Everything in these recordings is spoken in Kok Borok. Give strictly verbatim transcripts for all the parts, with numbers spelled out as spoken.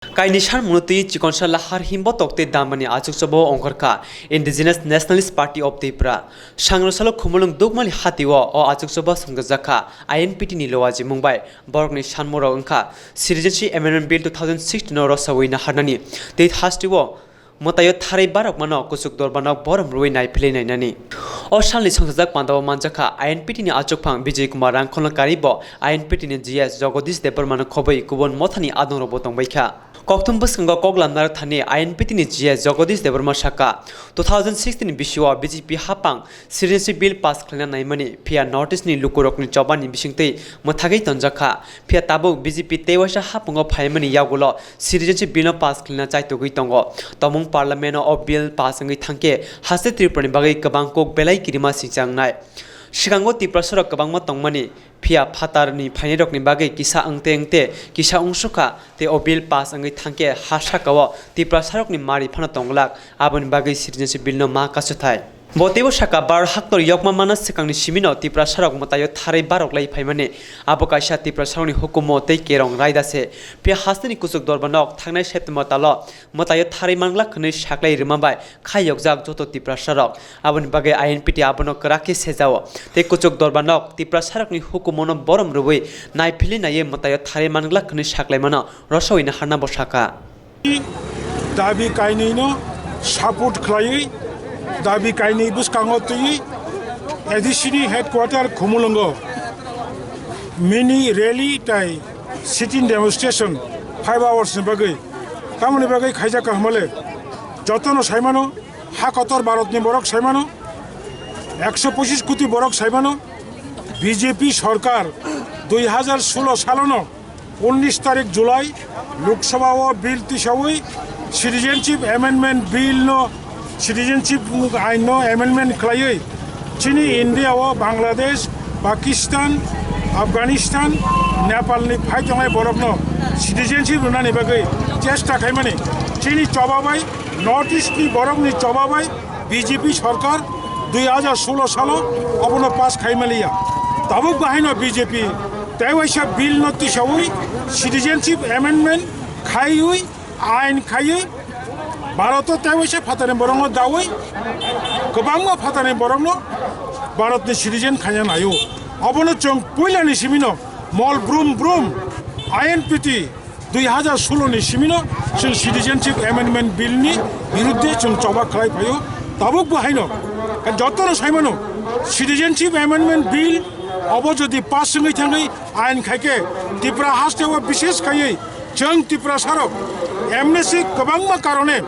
Kaini sanmungno twi chikonsa lahar himbotok tei damani achukchobao ongkhorkha Indigenous Nationalist Party of Tripura. Sangrosalo Khumulwng Dukmali hatio o achukchoba songjakha I N P T ni lowa jimung bai. Borokni sanmungrok wngkha Citizenship Amendment Bill two thousand sixteen no rosaui naharnani tei hasteo mwtaio tharwi barokmano kuchuk dorbanok borom rwui naiphilwi nainani. O salni songsajak pandao manjakha I N P T ni achukphang Bijay Kumar Rangkholno karibo I N P T ni G S Jagadish Debbarmano khobwi kubun mothani adongrokbo tongbaikha. Kokthum bwskango kok lamnarok thani I N P T ni G S Jagadish Debbarma sakha, two thousand sixteen ni bisio B J P hapang Citizenship Bill pass khlaina naimani, phiya North East ni lukurokni chobani bisingtwi mwthagwi tonjakha. Phiya tabuk B J P tei waisa hapungo phaimani yagulo Citizenship Bill no pass khlaina chaitugwi tongo. Tomung Parliament o o Bill pass wngwi thangkhe haste Tripura ni bagwi kwbang kok belai kirima singcha wngnai. Swkango Tiprasarok kwbangma tongmani, phiya phatarni phainairokni bagwi kisa wngte wngte kisa wngsukha tei o Bill pass wngwi thangkhe ha sakao Tiprasarokni mari phano tonglak, aboni bagwi Citizenship Bill no ma kasu thai. Bo teibo sakha, Bharat haktor yokma mana swkangni simino Tiprasarok mwtaio tharwi barok lai phaimani. Abo kaisa Tiprasarokni hukumu tei kerong raida se. Phiya hasteni kuchuk dorbanok thangnai September talo mwtaio tharwi manglak hwnwi saklai rwma bai khaiyokjak joto Tiprasarok. Aboni bagwi I N P T abono kwrak khe sejao. Tei kuchuk dorbanok Tiprasarokni hukumuno borom rwui naiphilwi naiwi mwtaio tharwi manglak hwnwi saklaimano rosaui naharna bo sakha. Dabi kainwino support khlaiwi, dabi kainwi bwskango twiwi A D C ni headquarter Khumulwngo mini rally tai sitting demonstration five hours ni bagwi. Tamoni bagwi khaijak kaham le, jotono saimano, ha kotor Bharatni borok saimano, ekso pochis koti borok saimano, B J P sorkar dui hajar solo salono unnish tarik July Lok Sabha o bill tisaui Citizenship Amendment Bill no, Citizenship ain no amendment khlaiwi chini India o Bangladesh, Pakistan, Afghanistan, Nepal ni phai tongnai borok no citizenship rwnani bagwi chesta khaimani chini choba bai, North East ni borok ni choba bai B J P sorkar dui hajar solo salo obono pass khaimaliya. Tabuk bahaino B J P tei waisa bill no tisaui citizenship amendment khaiwi, ain khaiwi Bharat o tei waisa phatani borok no daui kwbangma phatani borok no Bharat ni citizen khaina naio. Obono chwng puilani simino mol brum brum I N P T dui hajar solo ni simino chwng Citizenship Amendment Bill ni birudde chwng choba khlai phaio. Tabuk bo haino jotono saimano, Citizenship Amendment Bill obo jodi pass wngwi thangwi ain khaikhe Tripura haste o bishes khaiwi chwng Tiprasarok M N C kwbangma karone,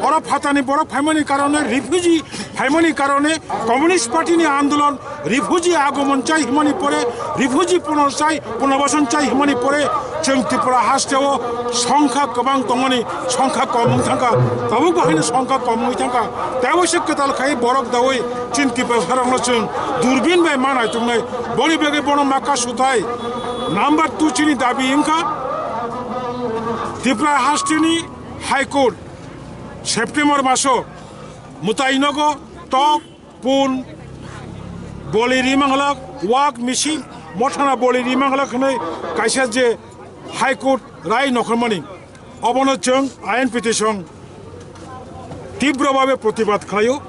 oro phatani borok phaimani karone, refugee phaimani karone, Communist Party ni andolon, refugee agomon chai himani pore, refugee punorsai, punobason chai himani pore, chwng Tripura haste o songkha kwbang tongmani, songkha kom wng thangkha, tabuk bo haino songkha kom wngwi thangkha. Tei waisa kwtal khai borok daui chini Tiprasarokno chwng durbin bai ma naituknai, boni bagwi bono ma kasu thai. Number two chini dabi wngkha Tripura haste ni High Court September maso mwtai nogo tok pun boli ri manglak, wak misi mothana boli ri manglak hwnwi kaisa je High Court rai nokhormani, obono chwng I N P T song tibro babe protibad khlaio.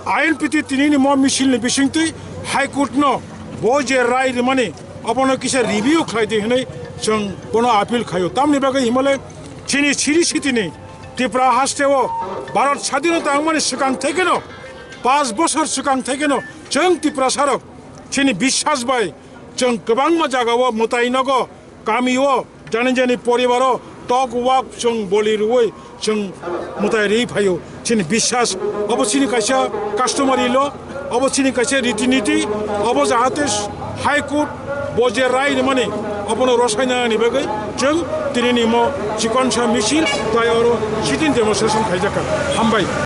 I N P T tinini mo misil ni bisingtwi High Court no bo je rai rimani obono kisa review khlai di hwnwi chwng bono appeal khlaio. Tamni bagwi himale chini siri sitini Tripura haste o Bharat sadhinota wngmani swkang thekeno, paanch bosor swkang thekeno chwng Tiprasarok chini biswas bai chwng kwbangma jagao mwtai nogo, kamio, jani jani poribaro tok wak chwng boli rwui chwng mwtai rwi phaio. Chini biswas, obo chini kaisa customary law, obo chini kaisa riti niti, obo jahate High Court bo je rai rimani obono rwsai nanani bagwi chwng tinini mo chikonsa misil tai oro sitting demonstration khaijakha. Hambai.